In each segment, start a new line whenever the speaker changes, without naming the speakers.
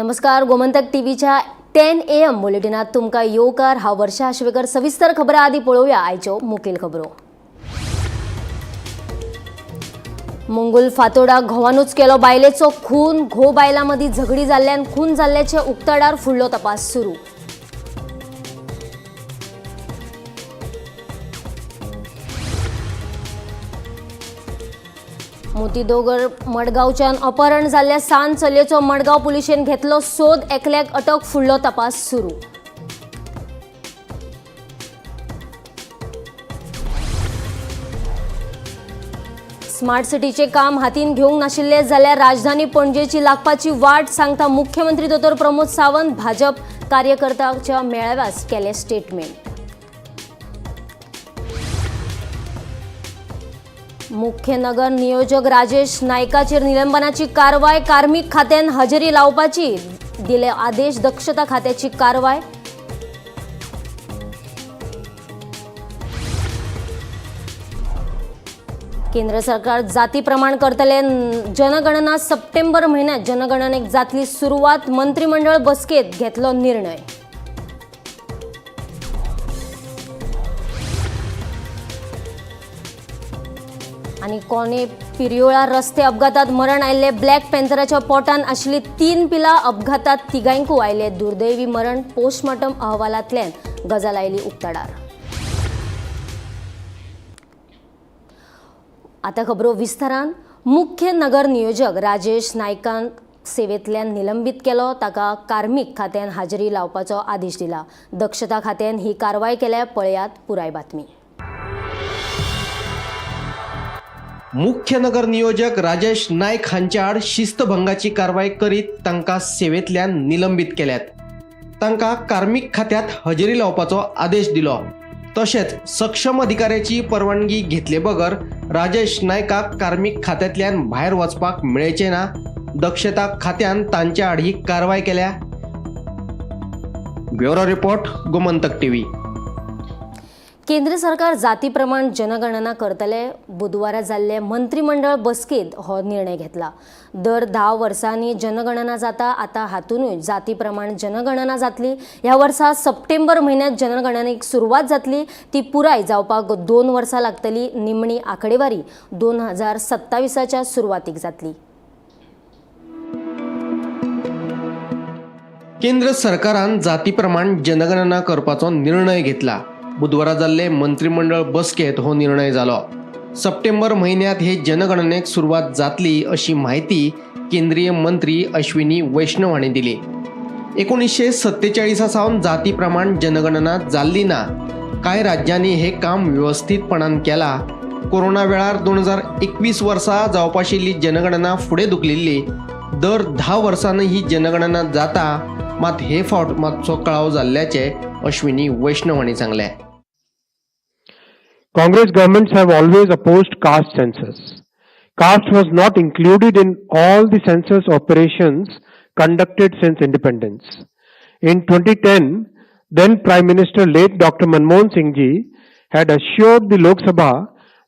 नमस्कार, गोमंतक टीव्हीच्या 10 AM बुलेटिनात तुमकां येवकार. हांव वर्षा आश्वेकर. सविस्तर खबरां आदी पळोवया आयच्यो मुखेल खबरो. मंगुल फातोडा घोवानूच केलो बायलेचो खून. घोव बायलां मदीं झगडी जाल्ल्यान खून जाल्ल्याचे उक्ताडार, फुडलो तपास सुरू. मोतीदोगर मडगांवच्यान अपहरण जाल्ल्या सान चलयेचो मडगांव पुलिशेन घेतलो सोद. एकल्याक अटक, फुडलो तपास सुरू. स्मार्ट सिटीचे काम हातीन घेवंक नाशिल्ले जाल्यार राजधानी पणजेची लागपाची वाट सांगता मुख्यमंत्री दोतोर प्रमोद सावंत. भाजप कार्यकर्त्यांच्या मेळाव्यास केले स्टेटमेंट. मुख्य नगर नियोजक राजेश नायकाचेर निलंबनाची कारवाय. कार्मिक खात्यान हजेरी लावपाची दिले आदेश. दक्षता खात्याची कारवाय. केंद्र सरकार जाती प्रमाण करतले जनगणना. सप्टेंबर म्हयन्यात जनगणनेक जातली सुरवात. मंत्रिमंडळ बसकेत घेतलो निर्णय. आनी कोणे पिरयोळा रस्ते अपघातात मरण आयिल्ले ब्लॅक पॅन्थराच्या पोटान आशिल्ली 3 पिलां. अपघातात तिगांयकूय आयले दुर्दैवी मरण. पोस्टमॉर्टम अहवालांतल्यान गजाल आयली उक्ताडार. आता खबरो विस्तारान. मुख्य नगर नियोजक राजेश नायकान सेवेंतल्यान निलंबीत केलो. ताका कार्मिक खात्यान हाजेरी लावपाचो आदेश दिला. दक्षता खात्यान ही कारवाय केल्या. पळयात पुराय बातमी.
मुख्य नगर नियोजक राजेश नायक हांच्या आड शिस्तभंगाची कारवाय करीत तांकां सेवेंतल्यान निलंबीत केल्यात. तांकां कार्मिक खात्यांत हजेरी लावपाचो आदेश दिलो. तशेंच सक्षम अधिकाऱ्याची परवानगी घेतले बगर राजेश नायकाक कार्मिक खात्यांतल्यान भायर वचपाक मेळचें ना. दक्षता खात्यान तांच्या आड ही कारवाय केल्या. Bureau report, Gomantak TV.
केंद्र सरकार जातीप्रमाण जनगणना करतले. बुधवारा जाल्ले मंत्रिमंडळ बसकेंत हो निर्णय घेतला. दर 10 वर्सांनी जनगणना जाता. आतां हातूनूय जातीप्रमाण जनगणना जातली. ह्या वर्सा सप्टेंबर म्हयन्यात जनगणनेक सुरवात जातली. ती पुराय जावपाक 2 वर्सां लागतली. निमणी आंकडेवारी 2027च्या सुरवातीक जातली.
केंद्र सरकारान जातीप्रमाण जनगणना करपाचो निर्णय घेतला. बुधवारा जाल्ले मंत्रिमंडळ बसकेत हो निर्णय जालो. सप्टेंबर म्हयन्यात हे जनगणनेक सुरवात जातली अशी म्हायती केंद्रीय मंत्री अश्विनी वैष्णव हांणी दिली. 1947 सावन जाती प्रमाण जनगणना जाल्ली ना. कांय राज्यांनी हे काम वेवस्थीतपणान केला. कोरोना वेळार 2021 वर्सा जावपाशिल्ली जनगणना फुडें धुकलिल्ली. दर 10 वर्सांनी ही जनगणना जाता, मात हे फावट मातसो कळाव जाल्ल्याचें अश्विनी वैष्णव हांणी सांगलें.
Congress governments have always opposed caste census. Caste was not included in all the census operations conducted since independence. In 2010, then Prime Minister late Dr. Manmohan Singh ji had assured the Lok Sabha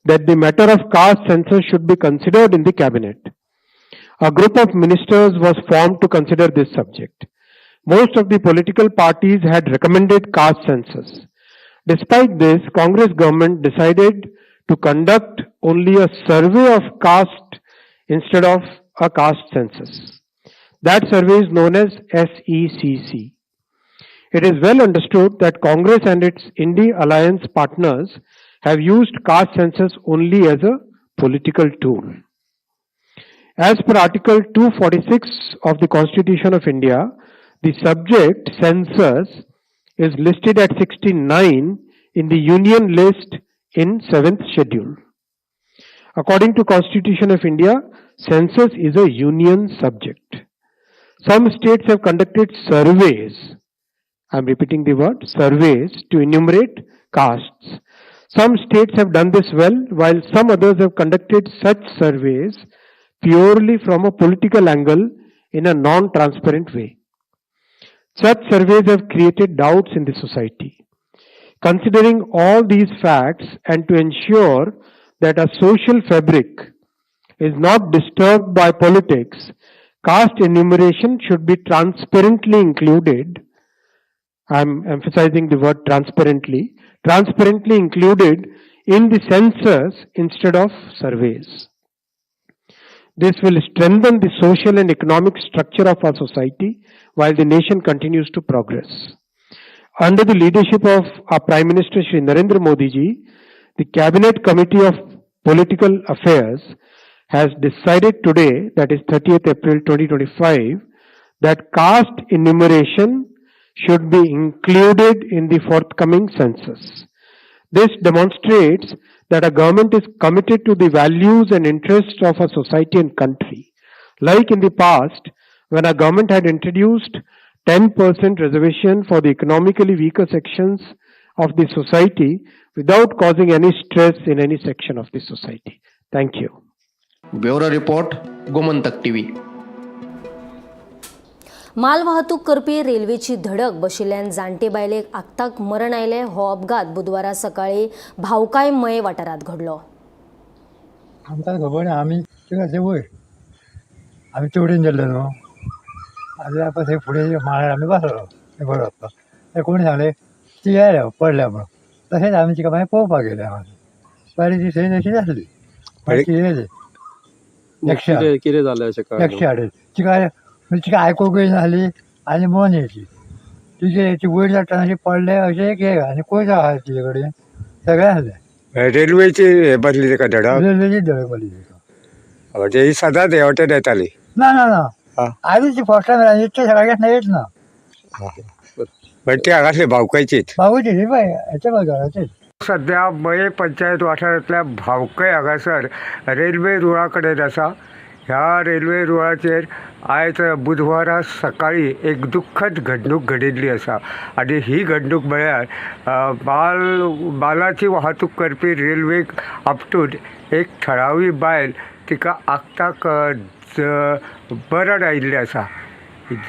that the matter of caste census should be considered in the cabinet. A group of ministers was formed to consider this subject. Most of the political parties had recommended caste census. Despite this, Congress government decided to conduct only a survey of caste instead of a caste census. That survey is known as SECC. It is well understood that Congress and its Indi Alliance partners have used caste census only as a political tool. As per Article 246 of the Constitution of India, the subject census is listed at 69 in the Union list in 7th schedule. According to Constitution of India, census is a union subject. Some states have conducted surveys, I am repeating the word, surveys, to enumerate castes. Some states have done this well, while some others have conducted such surveys purely from a political angle in a non-transparent way. Such surveys have created doubts in the society. Considering all these facts and to ensure that a social fabric is not disturbed by politics, Caste enumeration should be transparently included. I'm emphasizing the word transparently, transparently included in the census instead of surveys. This will strengthen the social and economic structure of our society while the nation continues to progress. Under the leadership of our Prime Minister Shri Narendra Modi ji, the Cabinet Committee of Political Affairs has decided today, that is 30th April 2025, that caste enumeration should be included in the forthcoming census. This demonstrates that our government is committed to the values and interests of our society and country. Like in the past, when our government had introduced 10% reservation for the economically weaker sections of the society without causing any stress in any section of the society. Thank you.
Bureau report, Gomantak TV.
मालवाहतूक करपी रेल्वेची धडक बशिल्ल्यान जाणटे बायलेक आक्ताक मरण आयलें. हो अपघात बुधवारा सकाळी भावकाय मये वाठारांत घडलो.
आमकां खबर ना, आमी थिंगा थंय वयर आमी चोडून गेल्ले न्हू. आमी आतां थंय फुडें माळ्यार आमी बसलो थंय बरो वचपाक. ते कोणी सांगलें ती आयल्या पडल्या म्हणून. तशेंच आमी तिका मागीर पळोवपाक गेले. हांगा पळयली ती थंय तशीच आसली. मागीर ती येयली एकशे आठ.
कितें कितें जालें अशें कळ्ळें?
एकशे आठ तिका, म्हणजे तिका आयकूंक येयनासली आनी मन येयली तिचे. ती वयर चडटना अशी पडले अशें एक हें आनी कोयर आहा तिजे कडेन सगळें आसलें.
रेल्वेची हे बसली ताका धडक?
रेल्वेची धडक मारली तिका.
म्हणजे ही सदांच हे वाटेन येताली?
ना ना ना.
हा.
आयज ती फर्स्ट टायम इतले सगळ्याक येत ना.
पण ती हांगासली भावकायचीच?
बाबूची ही पळय हेच्या बाजाराचेच.
सध्या मये पंचायत वाठारांतल्या भावकय हांगासर रेल्वे रुळा कडेन आसा. ह्या रेल्वे रुळाचेर आयज बुधवारा सकाळी एक दुख्खद घडणूक घडिल्ली आसा आनी ही घडणूक म्हळ्यार मालाची वाहतूक करपी रेल्वेक आपटून एक थळावी बायल तिका आक्ताक मरण आयिल्लें आसा.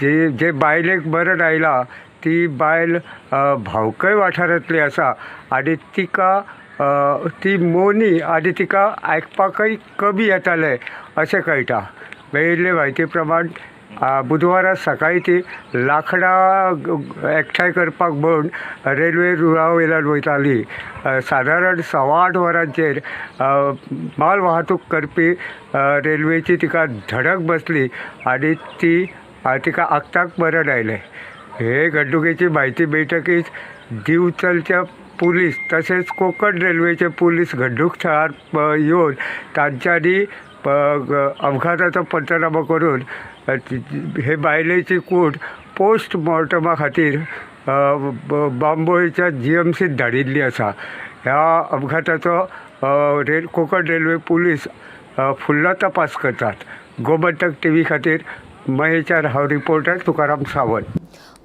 जे जे बायलेक मरण आयलां ती बायल भावकय वाठारांतली आसा आनी तिका ती मोनी आनी तिका आयकपाकय कमी येतालें अशें कळटा. मेळिल्ले म्हायती प्रमाण बुधवारा सकाळी ती लांकडां एकठांय करपाक म्हूण रेल्वे रुळा वयल्यान वयताली. सादारण 8:15 वरांचेर माल वाहतूक करपी रेल्वेची तिका धडक बसली आनी ती तिका आक्ताक मरण आयलें. हे घडणुकेची म्हायती मेळटकीच दिवचलच्या पुलीस तशेंच कोंकण रेल्वेचे पुलीस घडणूक थळार येवन तांच्यांनी अपघाताचो पंचनामो करून हे बायलेची कूड पोस्टमॉर्टमा खातीर बांबोळीच्या जीएमसीत धाडिल्ली आसा. ह्या अपघाताचो कोंकण रेल्वे पुलीस फुडलो तपास करतात. गोमंतक टीव्ही खातीर मयेच्यान हांव रिपोर्टर तुकाराम सावंत.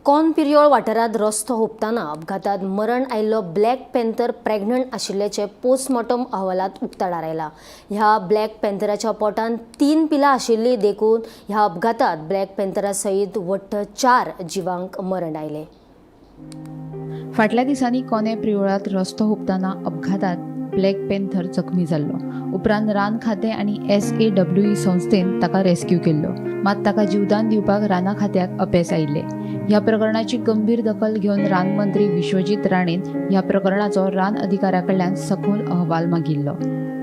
कॉन पिर्योळ वाठारांत रस्तो हुपतना अपघातांत मरण आयिल्लो ब्लॅक पॅन्थर प्रेग्नंट आशिल्ल्याचें पोस्टमॉर्टम अहवालांत उक्ताडार आयलां. ह्या ब्लॅक पॅन्थराच्या पोटांत 3 पिलां आशिल्लीं, देखून ह्या अपघातांत ब्लॅक पॅन्थरा सयत वट्ट 4 जिवांक मरण आयलें.
फाटल्या दिसांनी कोने प्रियोळांत रस्तो हुपतना अपघातांत ब्लॅक पॅन्थर जखमी जाल्लो. उपरांत रान खातें आनी SAWE संस्थेन ताका रेस्क्यू केल्लो. मात ताका जीवदान दिवपाक राना खात्याक अपेस आयिल्लें. ह्या प्रकरणाची गंभीर दखल घेवन रान मंत्री विश्वजीत राणेन ह्या प्रकरणाचो रान अधिकाऱ्या कडल्यान सखोल अहवाल मागिल्लो.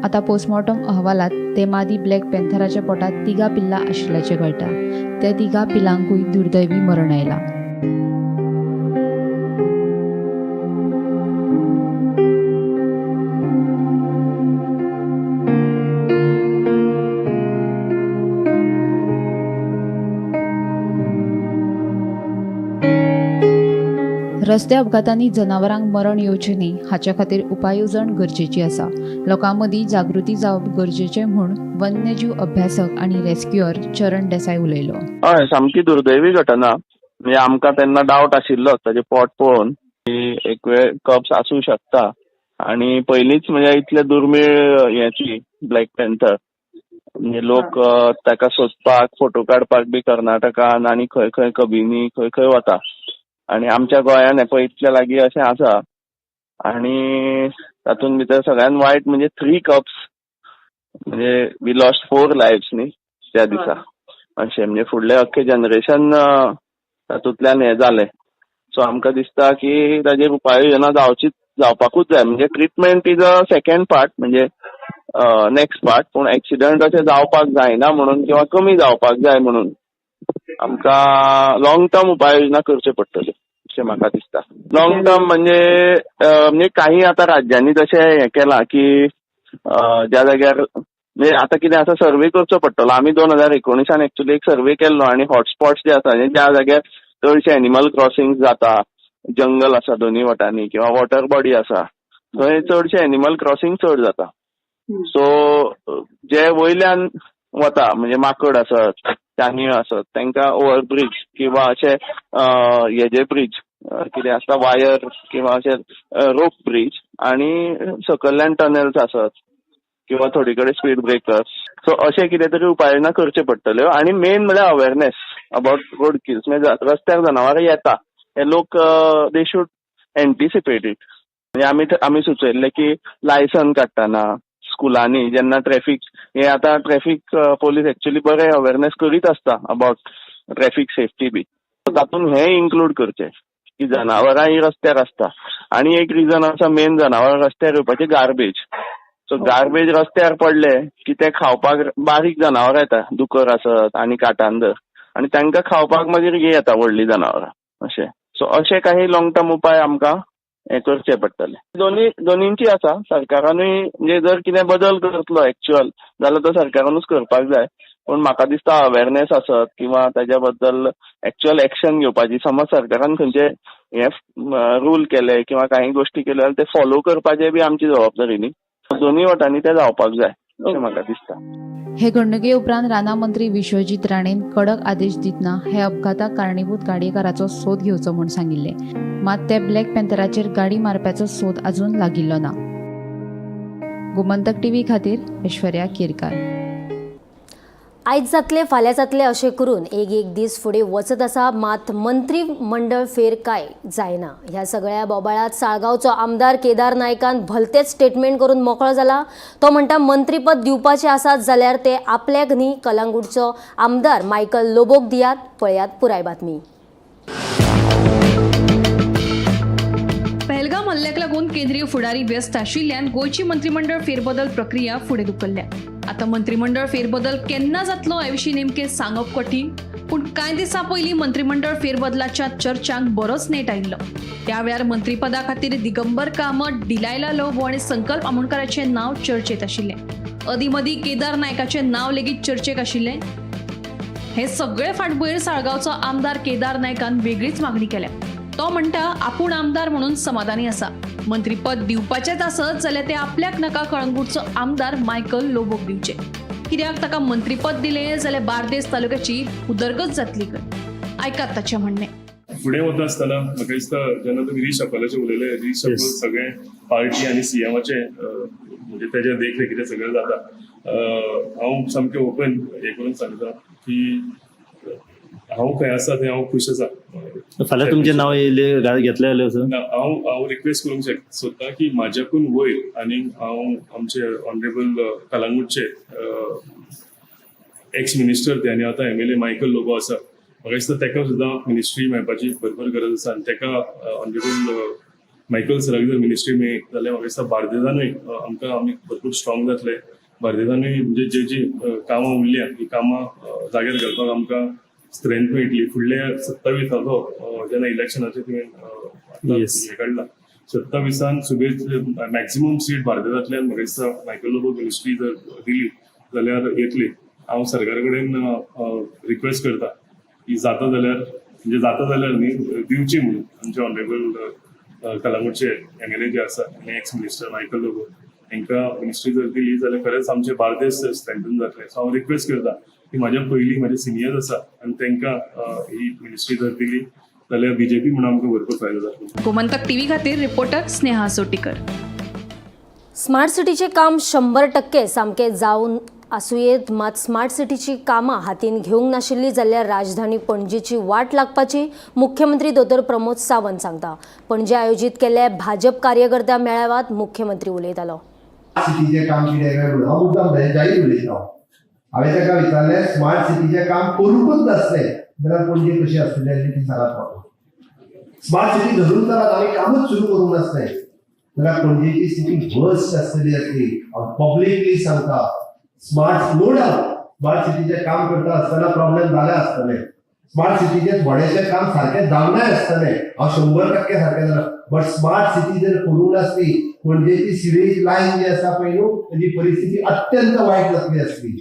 आतां पोस्टमॉर्टम अहवालांत ते मादी ब्लॅक पॅन्थराच्या पोटांत 3 पिल्लां आशिल्ल्याचें कळटा. त्या 3 पिलांकूय दुर्दैवी मरण आयलां. रस्ते अपघातांनी जनावरांक मरण येवचें न्ही हाचे खातीर उपाय येवजण गरजेची आसा. लोकां मदीं जागृती जावप गरजेचें म्हूण वन्यजीव अभ्यासक आनी रेस्क्युअर चरण देसाय उलयलो.
हय, सामकी दुर्दैवी घटना. म्हणजे आमकां तेन्ना डावट आशिल्लोच ताजें पोट पळोवन की एक वेळ कप्स आसूं शकता. आनी पयलींच म्हणजे इतले दुर्मीळ हेची ब्लॅक पॅन्थर, म्हणजे लोक ताका सोदपाक फोटो काडपाक बी कर्नाटकान आनी खंय खंय कबिनी खंय खंय वता. आनी आमच्या गोंयान हें पळय इतले लागीं अशें आसा. आनी तातूंत भितर सगळ्यान वायट म्हणजे 3 कप्स, म्हणजे we lost 4 lives न्ही त्या दिसा. अशें म्हणजे फुडलें अख्खें जनरेशन तातूंतल्यान हें जालें. सो आमकां दिसता की ताजेर उपाययोजना जावपाकूच जाय. म्हणजे treatment is a second part, म्हणजे नेक्स्ट पार्ट, पूण एक्सिडंट अशें जावपाक जायना म्हणून किंवा कमी जावपाक जाय म्हणून आमकां लॉंग टर्म उपाययोजना करच्यो पडटल्यो अशें म्हाका दिसता. लॉंग टर्म म्हणजे म्हणजे काही आतां राज्यांनी तशें हें केलां की ज्या जाग्यार म्हणजे आतां कितें आसा सर्वे करचो पडटलो. आमी 2019 एक्चुअली एक सर्वे केल्लो आनी हॉटस्पॉट्स जे आसा, ज्या जाग्यार चडशे एनिमल क्रॉसिंग जाता, जंगल आसा दोनूय वटांनी किंवा वॉटर बॉडी आसा, थंय चडशे एनिमल क्रॉसिंग चड जाता. सो जे वयल्यान वता म्हणजे माकड आसत, चानयो आसत, तांकां ओवरब्रीज किंवा अशे हेजे ब्रीज कितें आसता वायर किंवा अशे रोप ब्रीज आनी सकयल्यान टनल्स आसत किंवा थोडे कडेन स्पीड ब्रेकर्स. सो अशें कितें तरी उपाययोजना करच्यो पडटल्यो. आनी मेन म्हळ्यार अवेरनेस अबाउट रोड किल्स. म्हणजे रस्त्यार जनावरां येता हे लोक they should anticipate it. म्हणजे आमी सुचयल्लें की लायसन काडटना स्कुलांनी जेन्ना ट्रॅफीक हे आतां ट्रॅफीक पोलीस एक्चुअली बरे अवेरनेस करीत आसता अबाउट ट्रॅफीक सेफ्टी बी, तातूंत हें इन्क्लूड करचें की जनावरां ही रस्त्यार आसता. आनी एक रिजन आसा मेन जनावरां रस्त्यार येवपाचें, गार्बेज. सो गार्बेज रस्त्यार पडले की ते खावपाक बारीक जनावरां येता, दुकर आसत आनी काटांदर, आनी तांकां खावपाक मागीर हे येता व्हडलीं जनावरां अशें. सो अशे काही लॉंग टर्म उपाय आमकां हें करचे पडटले. दोनींची आसा, सरकारानूय म्हणजे जर कितें बदल करतलो एक्चुअल जाल्यार तो सरकारानूच करपाक जाय. पूण म्हाका दिसता अवेरनेस आसत किंवा ताच्या बद्दल एक्चुअल एक्शन घेवपाची, समज सरकारान खंयचे हे रूल केले किंवा काही गोश्टी केल्यो जाल्यार ते फॉलो करपाचे बी आमची जबाबदारी न्ही. दोनूय वटांनी ते जावपाक जाय अशें म्हाका दिसता.
हे घडणुके उपरांत राना मंत्री विश्वजीत राणेन कडक आदेश दितना हे अपघाताक कारणीभूत गाडयेकाराचो सोद घेवचो म्हूण सांगिल्लें. मात ते ब्लॅक पॅन्थराचेर गाडी मारप्याचो सोद अजून लागिल्लो ना. गोमंतक टीव्ही खातीर ऐश्वर्या केरकार.
आयज जातले फाल्यां जातले अशें करून एक एक दीस फुडें वचत आसा, मात मंत्रीमंडळ फेर काय जायना. ह्या सगळ्या बोबाळांत साळगांवचो आमदार केदार नायकान भलतेच स्टेटमेंट करून मोकळो जाला. तो म्हणटा मंत्रीपद दिवपाचें आसात जाल्यार ते आपल्याक न्ही, कलांगूटचो आमदार मायकल लोबोक दियात. पळयात पुराय बातमी.
पहलगाम हल्ल्याक लागून केंद्रीय फुडारी व्यस्त आशिल्ल्यान गोंयची मंत्रीमंडळ फेरबदल प्रक्रिया फुडें धुकल्ल्या. आतां मंत्रीमंडळ फेरबदल केन्ना जातलो हे विशीं नेमकें सांगप कठीण, पूण कांय दिसां पयलीं मंत्रीमंडळ फेरबदलाच्या चर्चांक बरोच नेट आयिल्लो. त्या वेळार मंत्रीपदा खातीर दिगंबर कामत, डिलायला लोबो आनी संकल्प आमोणकाराचें नांव चर्चेत आशिल्लें. अदीं मदीं केदार नायकाचें नांव लेगीत चर्चेक आशिल्लें. हे सगळे फाटभुंयेर साळगांवचो आमदार केदार नायकान वेगळीच मागणी केल्या. तो म्हणटा आपूण आमदार म्हणून समाधानी आसा, मंत्रीपद दिवपाचेच आसत जाल्यार ते आपल्याक नाका कळंगूटचो आमदार मायकल लोबोक दिवचे. कित्याक ताका मंत्रीपद दिलें जाल्यार बार्देस तालुक्याची उदरगत जातली खंय. आयकात ताचें म्हणणें.
फुडें वता आसतना म्हाका दिसता जेन्ना तुमी रिशफलाचें उलयले, रिशफल सगळें पार्टी आनी सीएमाचें म्हणजे तेज्या देखरेखीचें सगळें जाता. हांव सामकें ओपन हें करून सांगता की हांव खंय आसा थंय हांव खूश आसा.
फाल्यां तुमचें नांव येयलें घेतलें जाल्यार सर
हांव हांव रिक्वेस्ट करूंक सोदता की म्हाज्याकून वयर आनी हांव आमचे ऑनरेबल कलांगूटचे एक्स मिनिस्टर ते आनी आतां एमएलए मायकल लोबो आसा, म्हाका दिसता ताका सुद्दां मिनिस्ट्री मेळपाची भरपूर गरज आसा. आनी ताका ऑनरेबल मायकल सराक जर मिनिस्ट्री मेळ्ळी जाल्यार म्हाका दिसता बार्देजानूय आमकां आमी भरपूर स्ट्रॉंग जातले. बार्देजानूय म्हणजे जे जी कामां उरल्या हीं कामां जाग्यार घालपाक आमकां स्ट्रेंथ मेळटली. फुडल्या 27 जेन्ना इलेक्शनाचे तुवें हें काडला, 27 सुबेज मॅक्झिमम सीट बार्देजांतल्यान म्हाका दिसता मायकल लोबो मिनिस्ट्री जर दिली जाल्यार येतली. हांव सरकारा कडेन रिक्वेस्ट करता की जाता जाल्यार, म्हणजे जाता जाल्यार न्ही, दिवची म्हणून आमचे ऑनरेबल कलांगूटचे एमएलए जे आसा आनी एक्स मिनिस्टर मायकल लोबो हांकां मिनिस्ट्री जर दिली जाल्यार खरेंच आमचे बार्देस स्ट्रेंथन जातलें. सो हांव रिक्वेस्ट करता की म्हाज्या पयलीं म्हाजे सिनियर्स आसा आनी तांकां ही मिनिस्ट्री जर दिली जाल्यार बीजेपी म्हणून आमकां भरपूर फायदो जातलो.
गोमंतक टीव्ही खातीर रिपोर्टर स्नेहा सोटीकर.
स्मार्ट सिटीचें काम 100% सामकें जावन आसुयेत, मात स्मार्ट सिटीची कामां हातीन घेवंक नाशिल्ली जाल्यार राजधानी पणजीची वाट लागपाची मुख्यमंत्री दोतोर प्रमोद सावंत सांगता. पणजे आयोजीत केल्ल्या भाजप कार्यकर्त्या मेळाव्यात मुख्यमंत्री उलयतालो.
सिटीचें काम कितें काय हांव मुद्दाम जाहीर उलयता. हांवें ताका विचारलें, स्मार्ट सिटीचें काम करूंकच नासलें जाल्यार पणजे कशी आसतली आनी ती सांगात म्हाका. स्मार्ट सिटी धरून चलात, आमी कामूच सुरू करूंक नासलें जाल्यार पणजेची स्थिती वर्स्ट आसतली आसली. हांव पब्लिकली सांगता, स्मार्ट नो डावट स्मार्ट सिटीचें काम करता आसतना प्रॉब्लेम जाले आसतले, स्मार्ट सिटीचें थोडेशें काम सारकें जावंक आसतलें, हांव 100% सारकें जालां, बट स्मार्ट सिटी जर करूंक नासली पणजेची सिवेज लायन जी आसा पळय न्हू तेजी परिस्थिती अत्यंत वायट जातली आसली.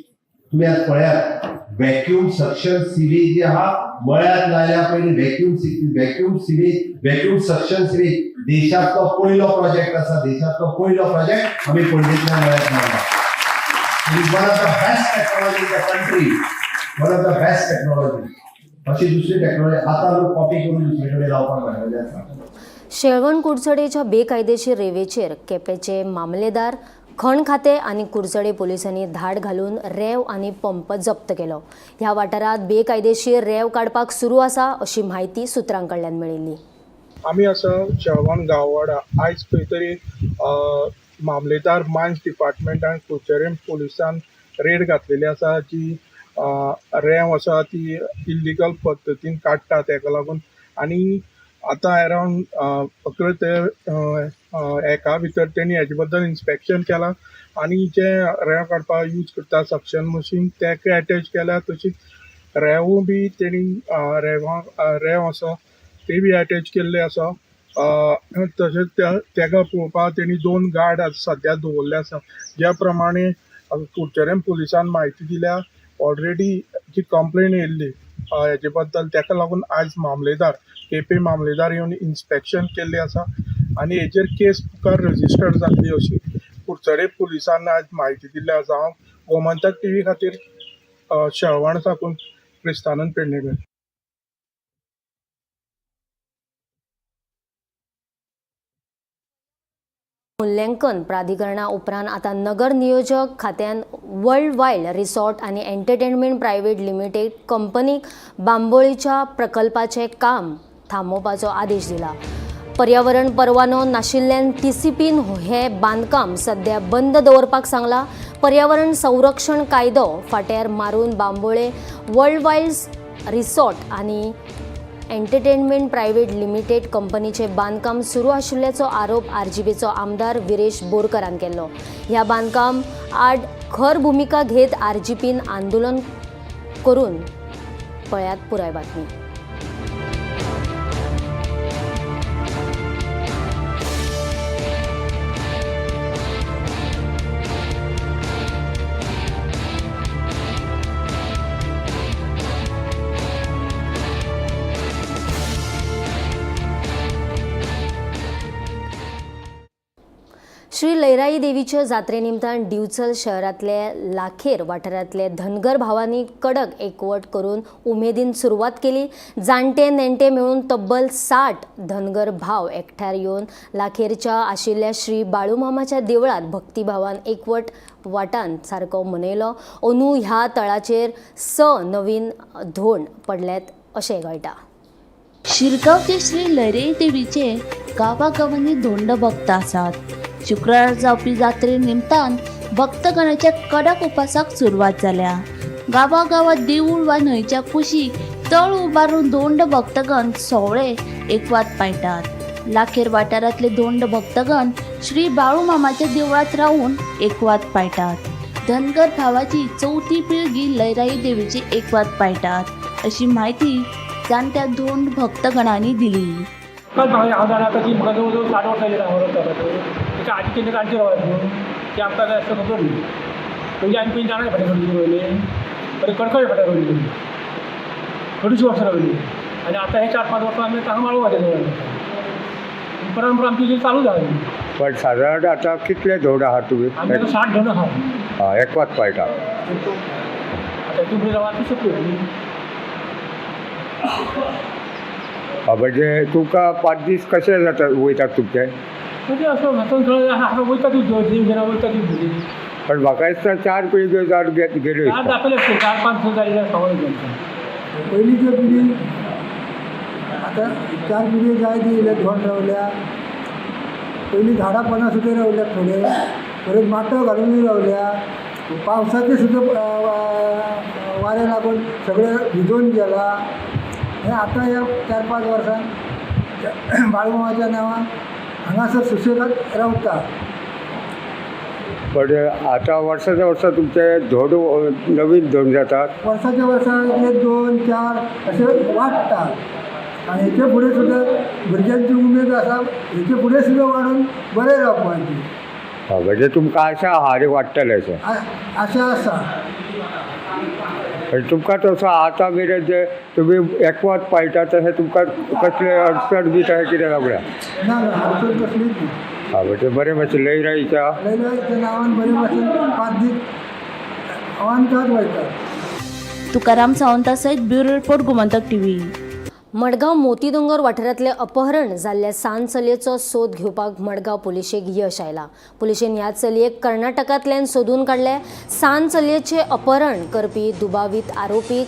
तुमी आज पळयात, व्हॅक्यूम सक्शन सिवेज जी आहा मळ्यात लायल्या पयलीं vacuum sewage, vacuum suction sewage देशांतलो पयलो प्रोजेक्ट आसा. देशांतलो पयलो प्रोजेक्ट आमी पणजेंतल्या मळ्यात लायला. It is one of the best technology in the country. One of the best technology. अशी दुसरी टेक्नॉलॉजी आता लोक कॉपी करून दुसरे कडेन लावपाक लागलेले आसा.
शेळवण कुडचडेच्या बेकायदेशीर रेवेचेर केपेंचे मामलेदार, खण खाते आनी कुडचडे पोलिसांनी धाड घालून रेंव आनी पंप जप्त केलो. ह्या वाठारांत बेकायदेशीर रेंव काडपाक सुरू आसा अशी म्हायती सुत्रां कडल्यान मेळिल्ली.
आमी आसा शेळवण गांववाडा. आयज खंय तरी मामलेदार मायन्स डिपार्टमेंट आनी कुडचडे पोलिसान रेड घातलेली आसा, जी रेंव आसा ती इल्लिगल पद्दतीन काडटा तेका लागून. आनी आतां अरावंड 11 ते एका भितर तेणी हेजे बद्दल इन्स्पेक्शन केलां आनी जे रेंव काडपाक यूज करता सक्शन मशीन तेका एटॅच केल्या, तशीच रेंवूय बी तेणी रेंव आसा ते बी एटॅच केल्ले आसा. तशेंच तेका पळोवपाक तेणी 2 गार्ड सद्या दवरले आसा. ज्या प्रमाणे कुडचडें पुलिसान म्हायती दिल्या, ऑलरेडी जी कंप्लेन येयल्ली हेजे बद्दल, तेका लागून आयज मामलेदार केपें मामलेदार येवन इन्स्पेक्शन केल्लें आसा आनी हेजेर केस मुखार रजिस्टर्ड जातली अशी कुडचडें पुलिसान आयज म्हायती दिल्ली आसा. हांव गोमंतक टीव्ही खातीर शेळवण साकून क्रिस्तानंद पेडणेकर.
मूल्यांकन प्राधिकरणा उपरांत आतां नगर नियोजक खात्यान वर्ल्ड वायल्ड रिसॉर्ट आनी एंटरटेनमेंट प्रायव्हेट लिमिटेड कंपनीक बांबोळीच्या प्रकल्पाचें काम थांबोवपाचो आदेश दिला. पर्यावरण परवानो नाशिल्ल्यान टीसीपीन हें बांदकाम सध्या बंद दवरपाक सांगला. पर्यावरण संरक्षण कायदो फाट्यार मारून बांबोळे वर्ल्ड वायल्ड रिसॉर्ट आनी एंटरटेनमेंट प्रायव्हेट लिमिटेड कंपनीचे बांदकाम सुरू आशिल्ल्याचो आरोप आरजीपीचो आमदार विरेश बोरकरान केल्लो. ह्या बांदकाम आड खर भुमिका घेत आरजीपीन आंदोलन करून पळयात पुराय बातमी. श्री लैराई देवीच्या जात्रे निमतान दिवचल शहरांतले लाखेर वाठारांतले धनगर भावांनी कडक एकवट करून उमेदीन सुरवात केली. जाणटे नेणटे मेळून तब्बल 60 धनगर भाव एकठांय येवन लाखेरच्या आशिल्ल्या श्री बाळूमामाच्या देवळांत भक्तिभावान एकवट वाटान सारको मनयलो. अंदू ह्या तळाचेर 6 नवीन धोण पडल्यात अशें कळटा.
शिरगांवचे श्री लैराई देवीचे गांवागांवांनी धोंड भक्त आसात. शुक्रार जावपी जात्रे निमतान भक्तगणाच्या कडक उपासाक सुरवात जाल्या. गांवागांवात देवूळ वा न्हंयच्या कुशीक तळ उबारून धोंड भक्तगण सोवळे एकवात पाळटात. लाखेर वाठारांतले धोंड भक्तगण श्री बाळूमामाच्या देवळांत रावून एकवात पाळटात. धनगर भावाची 4थी पिळगी लैराई देवीची एकवात पाळटात अशी म्हायती जाणत्या धोंड भक्तगणांनी दिली.
हांव जाणा आतां ती म्हाका जवळ जवळ 60 वर्सां जालीं. तेच्या आदी केन्ना जाणटे रावले ती आमकां काय असं खबर न्ही. पयलीं आमी पयलीं जाणा फाटीं रोवली रोयले, बरें कडकडे फाटीं रोवली, थोडीशीं वर्सां रावली आनी आतां हे 4-5 वर्सां आमी हांगा माळवाचें दवरलें. परंपरा आमची चालू जाली.
पण सादारण आतां कितले धोंड आहात तुमी?
आमी आतां 60 धोंड आहा.
हय, एकवात पाळटा.
आतां हितून फुडें रावत सोंपली.
म्हणजे तुमकां 5 दीस कशे जाता वयतात तुमचे?
म्हणजे असो वयता ती वयता ती भुरगीं.
पण म्हाका दिसता 4 पिळग्यो जावन गेल्यो.
4 दाखयले 4-5 जाल्ले सवय.
पयलींच्यो पिळगी आतां 4 पिळग्यो जायत येयल्या धोंड रावल्या. पयलीं झाडां पानां सुद्दां रावल्या थोडे, परत माटव घालूनय रावल्या. पावसाचें सुद्दां वारें लागून सगळें भिजून गेलां. हें आतां ह्या 4-5 वर्सां बाळूमामाच्या नांवान हांगासर सुशेगाद रावता.
पण आतां वर्साच्या वर्सा तुमचे धोंड नवीन धोंड जातात,
वर्साच्या वर्सा 1, 2, 4 अशें वाडटा आनी हेचे फुडें सुद्दां भुरग्यांची उमेद आसा, हेचे फुडें सुद्दां वाडून बरें रावपाची.
म्हणजे तुमकां आशा आहा आनी वाडटलें अशें
आशा आसा.
तुमकां तसो आतां मेरेन जे तुमी एकमत पाळटा तशें तुमकां कसले अडचण बी तशें कितें लागना?
ना ना, अडचण कसलीच ना.
हां, म्हणजे बरें भाशेन लयराईच्या
लयराईच्या नांवान बरे भाशेन 5 दीस अवांतर वयतात.
तुकाराम सावंता सयत bureau report, Gomantak TV.
Madgaon Motidongor वाठारांतलें अपहरण जाल्ल्या सान चलयेचो सोद घेवपाक मडगांव पुलिशेक यश आयलां. पुलिशेन ह्या चलयेक कर्नाटकांतल्यान सोदून काडलें. सान चलयेचें अपहरण करपी दुबावीत आरोपीक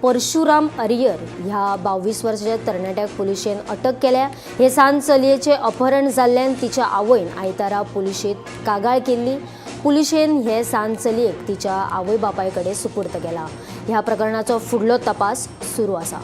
परशुराम अरियर ह्या 22 वर्साच्या तरणाट्याक पुलिशेन अटक केल्या. हे सान चलयेचें अपहरण जाल्ल्यान तिच्या आवयन आयतारा पुलिशेंत कागाळ केल्ली. पुलिशेन हे सान चलयेक तिच्या आवय बापाय कडेन सुपूर्द केला. ह्या प्रकरणाचो फुडलो तपास सुरू आसा.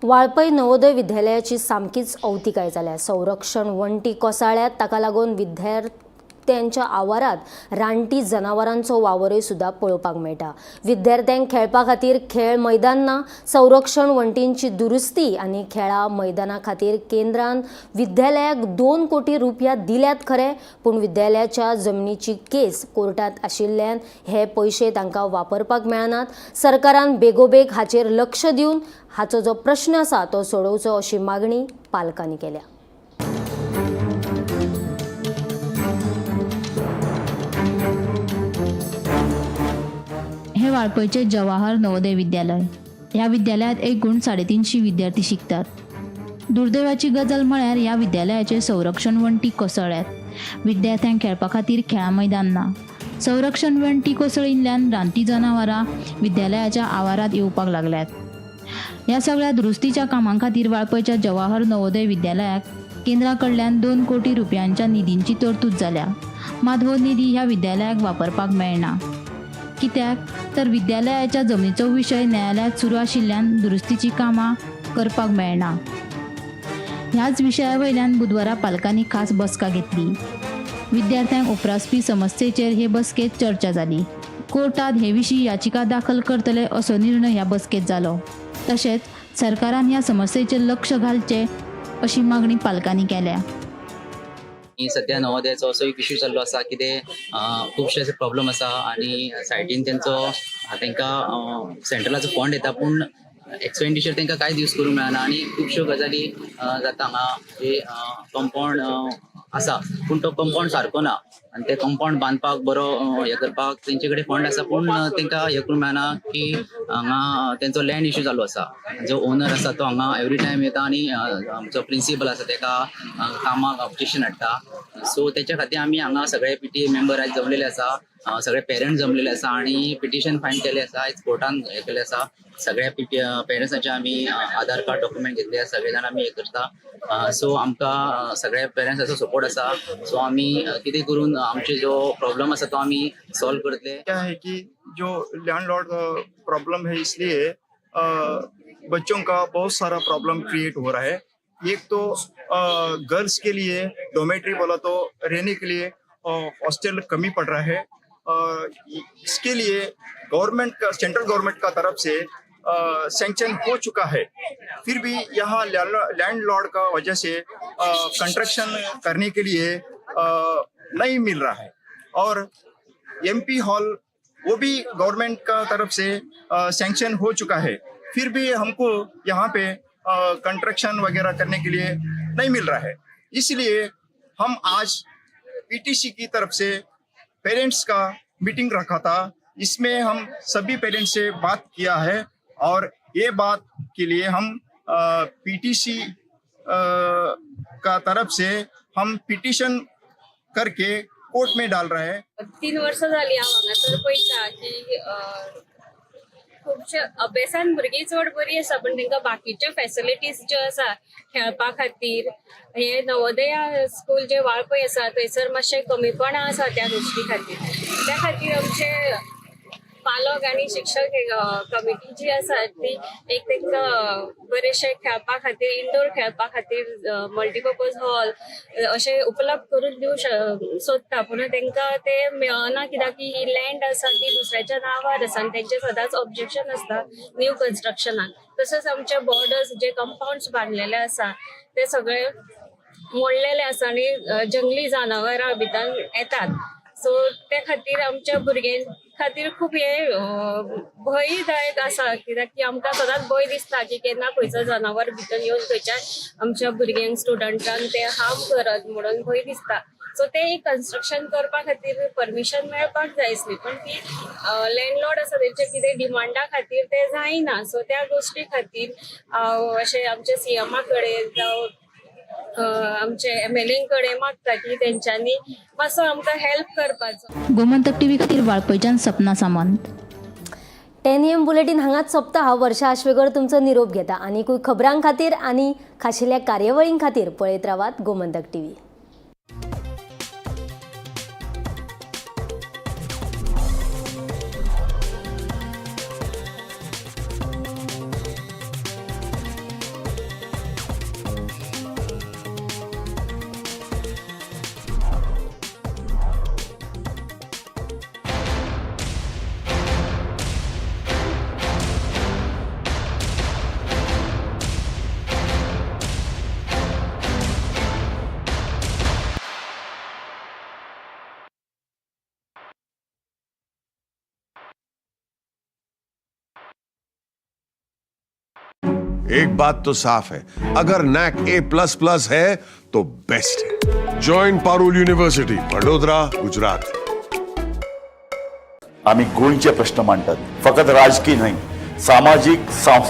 वाळपय नवोदय विद्यालयाची सामकीच अवतिकाय जाल्या. संरक्षण वण्टी कोसळ्ळ्यात, ताका लागून विद्यार्थ्यांच्या आवारात रानटी जनावरांचो वावरूय सुद्दां पळोवपाक मेळटा. विद्यार्थ्यांक खेळपा खातीर खेळ मैदान ना. संरक्षण वण्टींची दुरुस्ती आनी खेळा मैदाना खातीर केंद्रान विद्यालयाक 2 कोटी रुपया दिल्यात खरें, पूण विद्यालयाच्या जमनीची केस कोर्टांत आशिल्ल्यान हे पयशे तांकां वापरपाक मेळनात. सरकारान बेगोबेग हाचेर लक्ष दिवन हाचो जो प्रश्न आसा तो सोडोवचो अशी मागणी पालकांनी केल्या.
हे वाळपयचे जवाहर नवोदय विद्यालय. ह्या विद्यालयात एकूण 350 विद्यार्थी शिकतात. दुर्दैवाची गजाल म्हळ्यार ह्या विद्यालयाचे संरक्षण वण्टी कोसळ्ळ्यात. विद्यार्थ्यांक खेळपा खातीर खेळां मैदान ना. संरक्षण वण्टी कोसळिल्ल्यान रानटी जनावरां विद्यालयाच्या आवारात येवपाक लागल्यात. ह्या सगळ्या दुरुस्तीच्या कामां खातीर वाळपयच्या जवाहर नवोदय विद्यालयाक केंद्रा कडल्यान 2 कोटी रुपयांच्या निधींची तरतूद जाल्या. मात हो निधी ह्या विद्यालयाक वापरपाक मेळना. कित्याक तर विद्यालयाच्या जमनीचो विशय न्यायालयात सुरू आशिल्ल्यान दुरुस्तीची कामां करपाक मेळना. ह्याच विशया वयल्यान बुधवारा पालकांनी खास बसका घेतली. विद्यार्थ्यांक उप्रासपी समस्येचेर हे बसकेंत चर्चा जाली. कोर्टात हे विशीं याचिका दाखल करतले असो निर्णय ह्या बसकेंत जालो. तशेंच सरकारान ह्या समस्येचेर लक्ष घालचें अशी मागणी पालकांनी केल्या.
सध्या नवोदयाचो असो एक इश्यू जाल्लो आसा की ते खुबशे असे प्रॉब्लम आसा आनी सायटीन तेंचो तांकां सेंट्रलाचो फंड येता पूण एक्सपेंडिचर तांकां कांय यूज करूंक मेळना आनी खुबश्यो गजाली जाता हांगा. जे कंपाउंड आसा पूण तो कंपाउंड सारको ना आनी ते कंपाउंड बांदपाक बरो हें करपाक तेंचे कडेन फंड आसा पूण तांकां हें करूंक मेळना की हांगा तेंचो लँड इश्यू चालू आसा. जो ओनर आसा तो हांगा एवरी टायम येता आनी आमचो प्रिंसिपल आसा तेका कामाक ऑब्जेक्शन हाडटा. सो तेच्या खातीर आमी हांगा सगळे पीटीए मेंबर आयज जमलेले आसा, सगळे पेरंट्स जमलेले आसा आनी पिटिशन फायल केले आसा. आयज कोर्टान हें केलें आसा. सगळ्या पीटी पेरंट्सांचे आमी आधार कार्ड डॉक्युमेंट घेतले आसा, सगळे जाण आमी हें करता. सो आमकां सगळ्या पेरंट्साचो सपोर्ट आसा. सो आमी कितें करून आमचे जो प्रॉब्लम आसा तो आमी सॉल्व करतले.
क्या है कि जो लैंडलॉर्ड प्रॉब्लम है इसलिए बच्चों का बहुत सारा प्रॉब्लम क्रिएट हो रहा है. एक तो गर्ल्स के लिए डोमेट्री बोला तो रहने के लिए हॉस्टल कमी पड़ रहा है. इसके लिए गवर्नमेंट का, सेंट्रल गवर्नमेंट का तरफ से सैंक्शन हो चुका है, फिर भी यहाँ लैंडलॉर्ड का वजह से कंस्ट्रक्शन करने के लिए नहीं मिल रहा है. और एमपी हॉल वो भी गवर्नमेंट का तरफ से सैंक्शन हो चुका है, फिर भी हमको यहाँ पे कंस्ट्रक्शन वगैरह करने के लिए नहीं मिल रहा है. इसलिए हम आज पीटीसी की तरफ से पेरेंट्स का मीटिंग रखा था. इसमें हम सभी पेरेंट्स से बात किया है और ये बात के लिए हम पीटीसी का तरफ से हम पिटीशन करके कोर्ट में डाल रहा है।
3 वर्सां जालीं हांव हांगासर पळयता की खुबशे अभ्यासान भुरगीं चड बरी आसा, पण तांकां बाकीच्यो फॅसिलिटीज ज्यो आसा खेळपा खातीर, हे नवोदया स्कूल जे वाळपय आसा थंयसर मातशें कमीपणां आसा त्या गोश्टी खातीर. त्या खातीर आमचे पालक आनी शिक्षक कमिटी जी आसा ती एक तांकां बरेशे खेळपा खातीर, इंडोर खेळपा खातीर मल्टीपर्पज हॉल अशें उपलब्ध करून दिवं सोदता, पूण तांकां ते मेळना, कित्याक की ही लँड आसा ती दुसऱ्याच्या नांवार आसा आनी तेंचें सदांच ऑब्जेक्शन आसता न्यू कन्स्ट्रक्शनाक. तशेंच आमचे बॉर्डर्स जे कंपाउंड्स बांदलेले आसा ते सगळे मोडलेले आसा आनी जंगली जनावरां भितर येतात. सो ते खातीर आमच्या भुरग्यां खातीर खूब हे भंयदायक आसा, कित्याक की आमकां सदांच भंय दिसता की केन्ना खंयचो जनावर भितर येवन खंयच्या आमच्या भुरग्यांक स्टुडंटांक ते हार्म करत म्हणून भंय दिसता. सो ते एक कन्स्ट्रक्शन करपा खातीर परमिशन मेळपाक जाय आसली, पण ती लँडलॉर्ड आसा तेंच्या कितें डिमांडा खातीर ते जायना. सो त्या गोश्टी खातीर अशें आमच्या सीएमा कडेन जावं आमचे एमएलए कडेन मागता की तेंच्यांनी मातसो आमकां हेल्प करपाचो.
गोमंतक टीव्ही खातीर वाळपयच्यान सपना सामंत.
10 AM bulletin हांगाच सोंपता. हांव वर्षा आश्वेकर तुमचो निरोप घेता. आनीकूय खबरां खातीर आनी खाशेल्या कार्यावळीं खातीर पळयत रावात गोमंतक टीव्ही.
एक बात तो साफ है, अगर नैक A++ है तो बेस्ट है। Join Parul university, Vadodara, Gujarat.
आमी गोंयचे प्रश्न मांडटात, फकत राजकीय न्हय, सामाजीक, सांस्कृतीक।